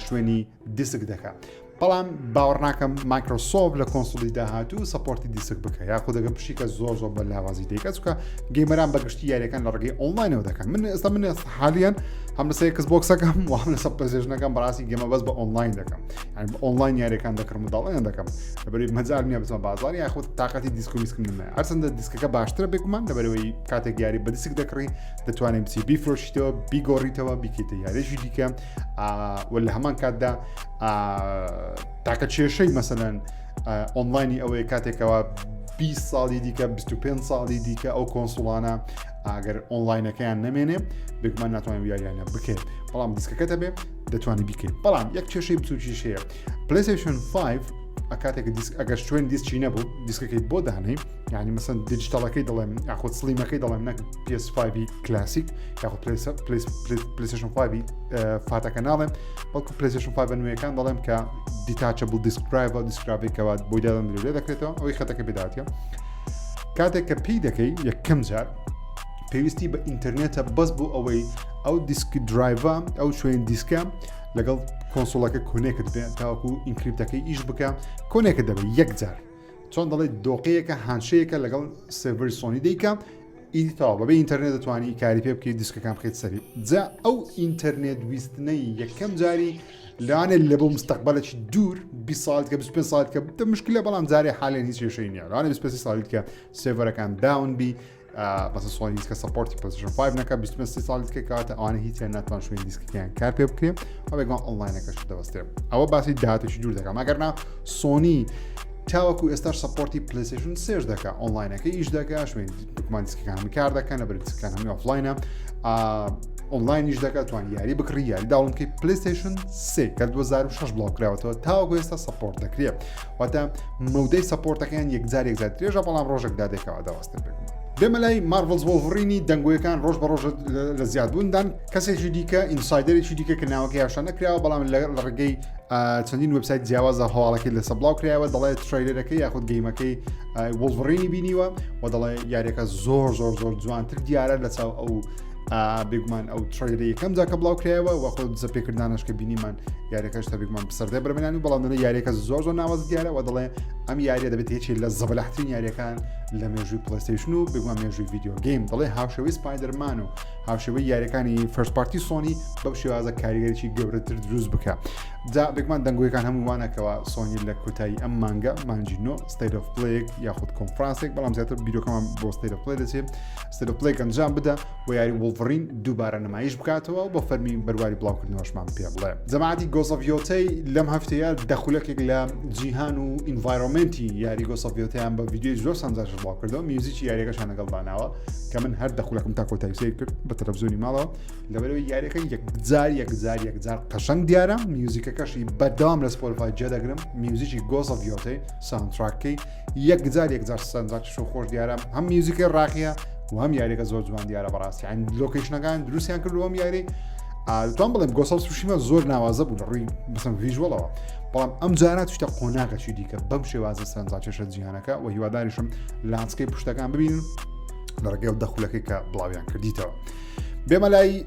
شوێنی دیسک دەکات بەڵام باوەڕ ناکەم مایکرۆسۆفت لە console ی داهاتوو support ی دیسک بکە یاخود دەگە پشیکە زۆر زۆر بە لاوازی دەیکە چکە gamer ان بەگشتی یاریەکان لە ڕێگەی ئۆنلاینەوە دەکەن من ئێستا من حالیان هەم لەسەر Xbox ەکەم و هەم لەسەر PlayStation ەکەم بەڕاستی game ە بەس بە ئۆنلاین دەکەم یعنی بە ئۆنلاین یاریەکان دەکڕم و داڵیان دەکەم لەبەری مەجال نییە بچمە بازار یاخود تاقەتی دیسک و میسکم نمایە هەرچەندە دیسکەکە باشترە بێگومان لەبەرەوەی کاتێک یاری بە دیسک دەکڕی دەتوانین بچی بیفرۆشیتەوە بیگۆڕیتەوە بیکەیتە یاریێکی دیکە و لە هەمان کاتدا تاکە کێشەی مەسەلەن ئۆنلاینی ئەوەیە کاتێکەوە 20 ساڵی دیکە 25 ساڵی دیکە ئەو console انە ئەگەر ئۆنلاینەکەیان نەمێنێ بێگومان ناتوانین یاریانە بکەیت بەڵام دیسکەکە دەبێ دەتوانانی بیکەیت بەڵام یەک کێشەی بچووکیش هەیە PlayStation 5 ئەکاتێک دیسک ئەگەر شوێن دیسکی نەبوو دیسکەکەی بۆ دانەی یعنی مەسەن digital ەکەی دەڵێم یاخود slim ەکەی دەڵێم نەک PS5 کلاسیک یاخود PlayStation 5 fat ەکە ناڵێم بەڵکو PlayStation 5 نوێیەکان دەڵێم کە detachable disk drive و disk drive ێکەوە بۆی دادەندرێت لێ دەکرێتەوە ئەوەی خەتەکە بێداتە کاتێک کە پێی دەکەی یەکەم جار پێویستی بە ئینتەرنێتە بەس بۆ ئەوەی ئەو disk drive ە ئەو شوێن دیسکە لەگەڵ console ەکە connect بێت تاوەکو encrypt ەکەی ئیش بکە connect دەبێت یەک جار چۆن دەڵێت دۆقەیەکە handshake ەکە لەگەڵ سێرڤەری سۆنی دەیکە ئیدی تەواو بەبێ ئینتەرنێت دەتوانی کاری پێ بکەیت دیسکەکان بخەیت سەری جا ئەو ئینتەرنێت ویستنەی یەکەم جاری لەوانێت لە بۆ مستەقبلێکی دوور 20 ساڵ کە 25 ساڵ کە بتە مشکلە بەڵام جارێ حالێن هیچ کێشەی نییە لەوانێ 25 ساڵ کە سێرڤەرەکان down بی بەسە سۆنی دیسکە support ی PlayStation 5 نەکە 25 ساڵ کە کاتە ئەوانە هیچیان ناتوان شوێن دیسکەکەیان کار پێ بکرێ ئەو بێگومان ئۆنلاینەکەش دەوەستێ ئەوە باسی داهاتێکی دوور دەکەم ئەگەرنا سۆنی تاوەکو ئێستاش support ی PlayStation سێش دەکا ئۆنلاینەکە ئیش دەکا شوێن دکمان دیسکەکان هەمووی کار دەکەن لە دیسکەکان هەمووی offline ە ئۆنلاینیش دەکات توان یاری بکڕی یاری download بکەی PlayStation سێ کە 2006 بڵاو کراوەتەوە تاوەکو ئێستا support دەکرێت واتە مەودای support ەکەیان یەکجار یەکجار درێژە بەڵام ڕۆژێک دادێکەوە دەوەستێت بێگومان بێمە لای Marvel's Wolverine ی دەنگۆیەکان ڕۆژ بە ڕۆژ لە زیادبووندان کەسێکی دیکە insider ێکی دیکە کە ناوەکەی ئاشنا نەکراوە بەڵام لە ڕێگەی چەندین وبسایت جیاوازە هەواڵەکەی لەسە بڵاو کرایەوە دەڵێت trailer ەکەی یاخود game ەکەی Wolverine ی بینیوە و دەڵێ یاریەکە زۆر زۆر زۆر جوانتر دیارە لە چاو ئەو بێگومان ئەو trailer ە یەکەم جا کە بڵاو کرایەوە و خۆ دزە پێکردانش کە بینیمان یاریەکەش تا بێگومان بسەردە بەرمێنان و بەڵام دەڵێ یاریەکە زۆر زۆر ناوازە دیارە و دەڵێ ئەم یاریە دەبێت یەکێ لە زەبەلاحترین یاریەکان لە مێژووی PlayStation و بێگومان مێژووی video game دەڵێ هاوشێوەی Spider-Man و هاوشێوەی یاریەکانی first party سۆنی بەو شێوازە کاریگەریی گەورەتر دروست بکە جا بێگومان دەنگۆیەکان هەموو وانەکەوە سۆنی لە کۆتایی ئەم مانگە مانگی نۆ State of Play ێک یاخود کۆنفرانسێک بەڵام زیاتر بیرۆکەمان بۆ State of Play دەچێت State of Play ێک ئەنجام بدە و یاری Wolverine دووبارە نمایش بکاتەوە و بە فەرمی بەرواری بڵاوکردنەوەشمان پێ بڵێ. جەماعەتی Ghost of Yotei لەم هەفتەیە دە خولەکێک لە جیهان و environment ی یاری Ghost of Yotei یان بە ڤیدیۆی زۆر سەرنجڕاکێش بڵاو کردەوە میوزیکی یاریەکەشان لەگەڵ داناوە کە من هەر دە خولەکم تا کۆتایی سەیر کرد بە تەلەڤزیۆنی ماڵەوە لەبەرەوەی یاریەکە یەکجار یەکجار یەکجار قەشەنگ دیارە میوزیکەکەشی بەردەوام لە Spotify جێدەگرم میوزیکی Ghost of Yotei soundtrack ەکەی یەکجار یەکجار سەرنجڕاکێش و خۆش دیارە هەم میوزیکی ڕاقیە و هەم یاریەکە زۆر جوان دیارە بەڕاستی یان location ەکان دروستیان کردو ئەم یاری توان بڵێم Ghost of Tsushima زۆر ناوازە بوو لە ڕووی بەسم visual ەوە بەڵام ئەم جارە چشتە قۆناغەکی دیکە بەم شێوازە سەرنجڕاکێشە جیهانەکە و هیواداریشم landscape ی پشتەکان ببینن لە ڕێگەی ئەو دەخولەکەی کە بڵاویان کردیتەوە. بێمە لای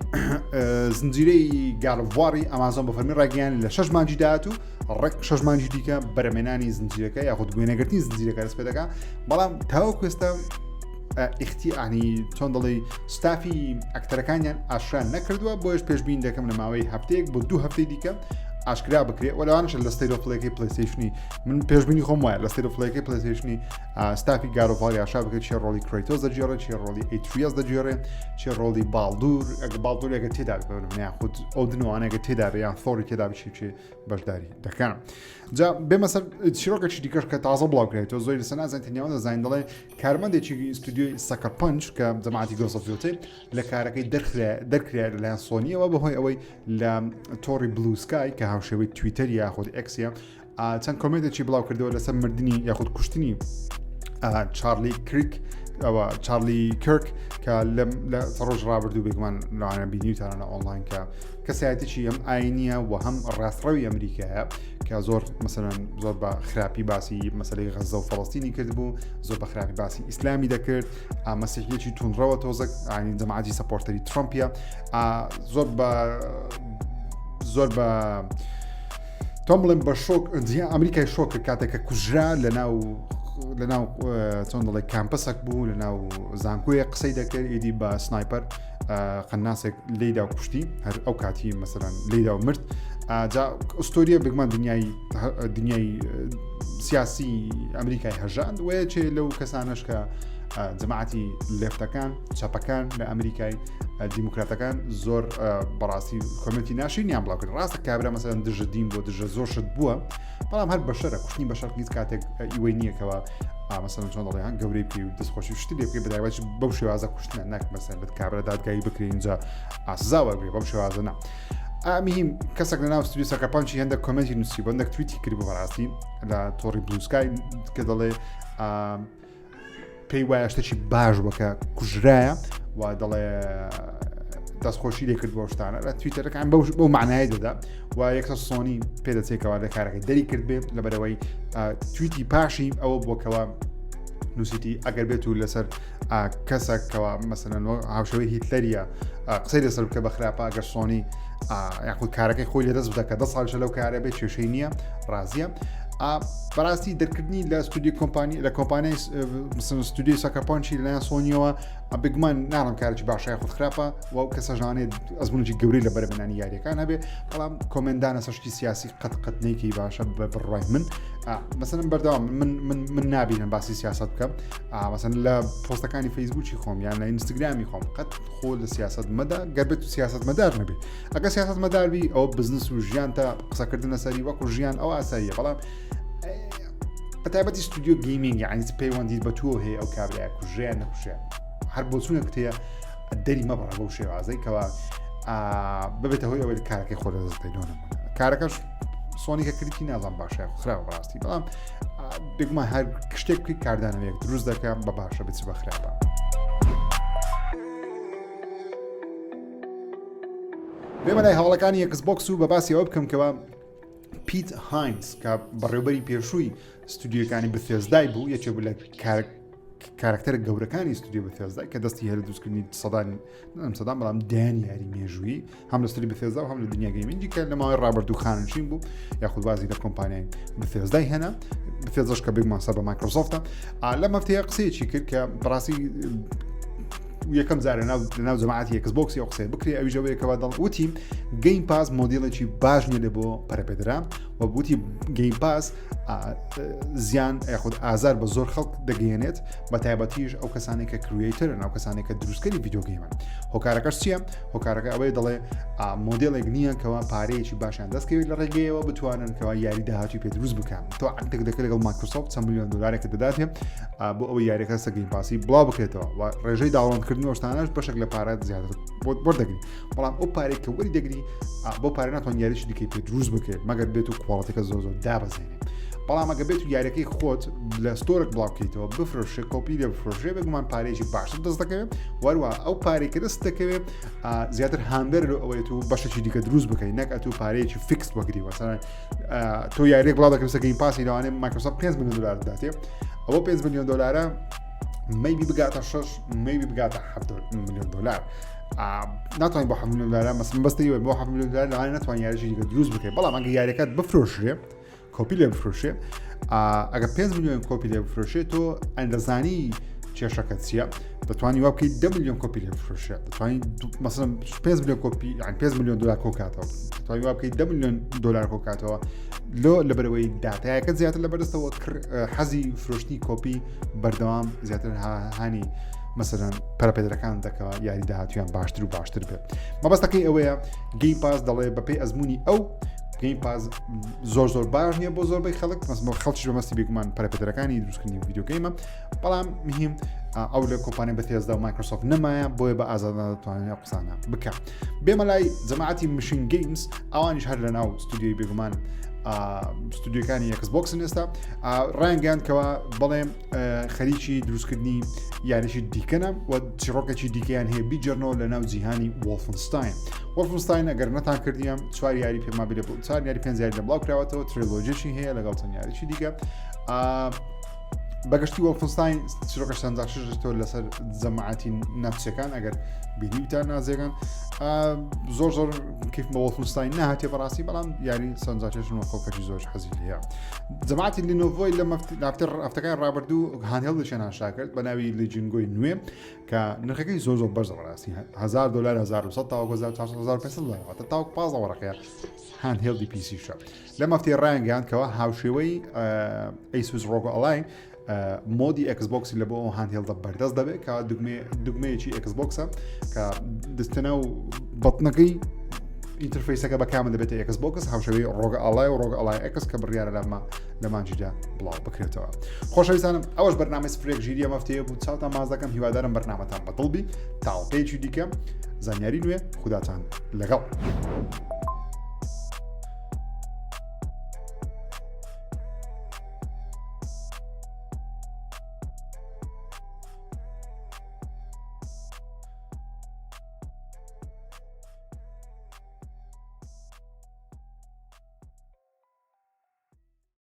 زنجیرەی God of War ی ئەمازۆن بە فەرمی ڕاگەیان لە شەش مانگی داهاتوو ڕێک شەش مانگی دیکە بەرەمێنانی زنجیرەکە یاخود وێنەگرتنی زنجیرەکە دەست پێ دەکا بەڵام تاوەکو ئێستا ئیختی ئانی چۆن دەڵێ ستافی ئەکتەرەکانیان ئاشکرا نەکردووە بۆیش پێشبین دەکەم لە ماوەی هەفتەیەک بۆ دوو هەفتەی دیکە ئاشکرا بکرێت و لەوانش لە State of Play ەکەی PlayStation ی من پێشبینی خۆم وایە لە State of Play ەکەی PlayStation ی ستافی God of War ی ئاشکرا بکرێت چێ ڕۆڵی Kratos دەگێڕێ چێ ڕۆڵی Atreus دەگێڕێ چێ ڕۆڵی Baldur ئەگە Baldur ێکە تێدا یاخود ئەو دنوانێکە تێدا بێ یان Thor ی تێدا بچی چێ بەشداری دەکەن جا بێمە سەر چیرۆکێکی دیکەش کە تازە بڵاو کرێتەوە زۆری لەسەر نازانین تەنیا دەزانین دەڵێ کارمەندێکی ستودیۆی Sucker Punch کە جەماعەتی Ghost of Yotei لە کارەکەی دەرخرا دەرکرا لەلایەن سۆنیەوە بەهۆی ئەوەی لە تۆڕی Bluesky کە هاوشێوەی تویتەر یاخود ئێکسە چەند comment ێکی بڵاو کردەوە لەسەر مردنی یاخود کوشتنی چارلی کریک ئەوە چارلی کرک کە لە ڕۆژ ڕابردوو بێگومان لەوانە بینیوتانە ئۆنلاین کە کەسایەتێکی هەم ئاینیە و هەم ڕاستڕەوی ئەمریکایە کە زۆر مەسەرەن زۆر بە خراپی باسی مەسلەی غەزە و فەڵستینی کرد بوو زۆر بە خراپی باسی ئیسلامی دەکرد مەسیحیەکی تونڕەوە تۆزەک ئاینی جەماعەتی supporter ی ترامپە زۆر بە زۆر بە تۆم بڵێم بە شۆک ئەمریکای شۆک کرد کاتێک کە کوژرا لە ناو لە ناو چۆن دەڵێ campus ێک بوو لە ناو زانکۆیە قسەی دەکرد ئیدی بە sniper قەناسێک لێدا و کوشتی هەر ئەو کاتی مەسەرەن لێدا و مرد جا ئوستۆریە بگمان دنیای دنیای سیاسی ئەمریکای هەژاند وەیە چێ لەو کەسانش کە جەماعەتی left ەکان چەپەکان لە ئەمریکای دیموکراتەکان زۆر بەڕاستی comment ی ناشینیان بڵاو کرد ڕاستە کابرا مەسەن دژە دین بۆ دژە زۆر شت بووە بەڵام هەر بەشەرە کوشتنی بەشەر هیچ کاتێک ئیوەی نییەکەوە مەسەن چۆن دەڵێن گەورەی پێ و دەستخۆشی شتی لێ بکەی بەداوەش بەو شێوازە کوشتنە نەک مەسەن بێت کابرا دادگایی بکرێ اینجا ئاسزا وەرگێ بەم شێوازە نا ئامیهیم کەسێک لە ناو ستودیو Sucker Punch ی هەندێک comment ی نووسی بەندێک تویتی کرد بۆ بەڕاستی لە تۆڕی Bluesky کە دەڵێ پێی وایە شتێکی باش بووە کە کوژرایە و دەڵێ دەستخۆشی لێ کرد بۆ شتانە لە تویتەرەکان بەو بەو معنای دەدا و یەکسەر سۆنی پێدەچێتەوە لە کارەکەی دەری کرد بێ لەبەرەوەی تویتی پاشی ئەوە بۆکەوە نووسیتی ئەگەر بێت و لەسەر کەسێک کەوا مەسەلەن هاوشێوەی هیتلەریە قسەی لەسەر بکە بە خراپە ئەگەر سۆنی یاخود کارەکەی خۆی لەدەست بدە کە دە ساڵشە لەو کارە بێ کێشەی نییە ڕازیە بەڕاستی دەرکردنی لە ستودیو کۆمپانی لە کۆمپانیای ستودیو Sucker Punch ی لەلایەن سۆنیەوە بگومان ناڵم کارێکی باشە خود خراپە و ئەو کەسەژانێت ئەزمونێکی گەورەی لە بەرەبێنانی یاریەکان هەبێ بەڵام comment دانە سەر شتی سیاسی قەت قەت نیکی باشە بە بڕوای من مەسەلەن بەردەوام من من من نابینم باسی سیاست بکەم مەسەن لە پۆستەکانی فەیسبوکی خۆم یان لە ئینستاگرامی خۆم قەت خۆ لە سیاست مەدا گەر بێت و سیاست مەدار نەبێت ئەگە سیاست مەداربی ئەو بزنس و ژیان تا قسەکردن لەسەری وەکو ژیان ئەو ئاساییە بەڵام بە تایبەتی ستودیو gaming یعنی پەیوەندیت بە تۆ هەیە ئەو کابرای کوژیان نەکوژیان هەر بۆچوونێک هەیە دەری مەبڕە بەو شێوازەی کەوا ببێتە هۆی ئەوەی کارەکەی خۆ لەدەست دەینەوە کارەکەش سۆنی کە کردی نازان باشە خراپ ڕاستی بەڵام بێگومان هەر شتێک بکەیت کاردانەوەیەک دروست دەکەم بە باشە بچ بە خراپە. بێمە لای هەواڵەکانی Xbox و بە باسی ئەوە بکەم کەەوە پیت هاینس کە بەڕێوبەری پێشووی ستودیۆکانی Bethesda ی بوو یەکێ بوو لە کارکتەرە گەورەکانی ستودیو Bethesda ی کە دەستی هەر دروستکردنی سەدان ئەم سەدان بەڵام دەیان یاری مێژووی هەم لە ستودیو Bethesda و هەم لە دنیا gaming ی کە لە ماوەی ڕابردوو خانەنشین بوو یاخود وازی لە کۆمپانیای Bethesda ی هێنا. Bethesda ش کە بێگومان سەر بە مایکرۆسۆفتە لەم هەفتەیە قسەیەکی کرد کە بەڕاستی یەکەم جارە ناو ناو جەماعەتی Xbox ی ئەو قسەیە بکرێ ئەویش ئەوەیە کەوا دەڵ وتی Game Pass مۆدیلێکی باش نییە لە بۆ پەرەپێدرا و وتی Game Pass زیان یاخود ئازار بە زۆر خەڵک دەگەیەنێت بە تایبەتیش ئەو کەسانی کە creator ن ئەو کەسانی کە دروستکەری video game ن هۆکارەکەش چییە هۆکارەکە ئەوەیە دەڵێ مۆدێلێک نییە کەوا پارەیەکی باشیان دەستکەوێت لە ڕێگەیەوە بتوانن کەوا یاری داهاتوی پێ دروست بکەن تۆ عەقدێک دەکەی لەگەڵ مایکرۆسۆفت چەند میلیۆن دلارێک دەداتێ بۆ ئەوەی یاریەکە سە Game Pass ی بڵاو بکرێتەوە و ڕێژەی download کردن و شتانەش بەشێک لە پارە زیاتر بۆت وەردەگری بەڵام ئەو پارێک کە وەری دەگری بۆ پارە ناتوان یاریی دیکەی پێ دروست بکرێت مەگەر بێت و quality ەکە زۆر زۆر دابەزێنێ بەڵام ئەگە بێت و یاریەکەی خۆت لە store ێک بڵاو بکەیتەوە بفرۆشێ کۆپی لێ بفرۆشێ بێگومان پارێکی باشتر دەست دەکەوێت وەروە ئەو پارێک کە دەست دەکەوێت زیاتر هاندەر لۆ ئەوەیە تو بەشێکی دیکە دروست بکەیت نەک ئەتو پارەیەکی fix وەگری وەسەران تۆ یاریێک بڵاو دەکەم سەر Game Pass ی لەوانەیە مایکرۆسۆفت 5 میلیۆن دلار داتێ ئەوە 5 میلیۆن دلارە maybe بگاتە 6 maybe بگاتە 7 میلیۆن دلار ناتوانین بۆ 7 میلیۆن دلار مەسم بەستی بۆ 7 میلیۆن دلار لەوانەیە نەتوانین یاریی دیکە دروست بکەیت بەڵام ئەگەر یاریەکەت بفرۆشرێ کۆپی لێ بفرۆشێ ئەگە 5 میلیۆن کۆپی لێ بفرۆشێ تۆ ئەندەزانی کێشەکە چییە دەتوانی وا بکەیت 10 میلیۆن کۆپی لێ بفرۆشێ دەتوانی مەسەن 5 میلیۆن کۆپی یان 5 میلیۆن دلار کۆکاتەوە دەتوانی وا بکەیت 10 میلیۆن دلار کۆکاتەوە لۆ لەبەرەوەی داتایەکە زیاتر لە بەردەستەوە حەزی فرۆشتنی کۆپی بەردەوام زیاتر هانی مەسەرەن پەرەپێدەرەکان دەکەوە یاری داهاتویان باشتر و باشتر بێت مەبەستەکەی ئەوەیە Game Pass دەڵێ بەپێی ئەزمموی ئەو Game Pass زۆر زۆر باش نییە بۆ زۆربەی خەڵک مەسمە خەڵکیش بەمەستی بێگومان پەرەپێدەرەکانی دروستکردنی video game ە بەڵام مهم ئەو لە کۆمپانیای Bethesda و مایکرۆسۆفت نەمایە بۆیە بە ئازادانە دەتوانێت ئەو قسانە بکە بێمە لای جەماعەتی MachineGames ئەوانیش هەر لە ناو ستودیۆی بێگومان ستودیۆکانی Xbox ن ئێستا ڕایانگەیاند کەوا بەڵێ خەریکی دروستکردنی یاریی دیکەنە و چیڕۆکێکی دیکەیان هەیە بیجێڕنەوە لە ناو جیهانی Wolfenstein. Wolfenstein ئەگەر نەتان کردیە چوار یاری پێما بێ چوار یاری پێنج یاری لە بڵاو کراوەتەوە trilogy شی هەیە لەگەڵ چەند یاریی دیکە. بەگشتی Wolfenstein چیرۆکە شەنجاشتۆ لەسەر جەماعەتی ناتسیەکان ئەگەر بینیوتان نازیەکان زۆر زۆر کیف بە Wolfenstein نهاتێ بەڕاستی بەڵام یاری سەنجاشن و خەڵکەکی زۆر حەزی هەیە جەماعەتی Lenovo ی لە مەفتر هەفتەکانی ڕابردوو handheld ێکیان ئاشکرا کرد بە ناوی Legion Go ی نوێ کە نرخەکەی زۆر زۆر بەرزە بەڕاستی 1000 دلار 1100 تاوەکو 1400 1500 دلار واتە تاوەکو 15 وەرەقەیە handheld ی PC شە لەم هەفتەی ڕایانگەیاند کەوا هاوشێوەی Asus ROG Ally mode ی Xbox ی لە بۆ ئەو handheld ە بەردەست دەبێت کە دوگمەیەکی Xbox ە کە دەستە و بەتنەکەی interface ەکە بە کامە دەبێتە Xbox هاوشێوەی ROG Ally و ROG Ally X کە بڕیارە لەمە لە مانجیدا بڵاو بکرێتەوە. خۆشەویستانم ئەوەش بەرنامەی سفرێک ژیریە مەفتەیە بوو چاوتان ماز دەکەم هیوادارم بەرنامەتان بەدڵبی تاڵپێکی دیکە زانیاری نوێ خوداتان لەگەڵ.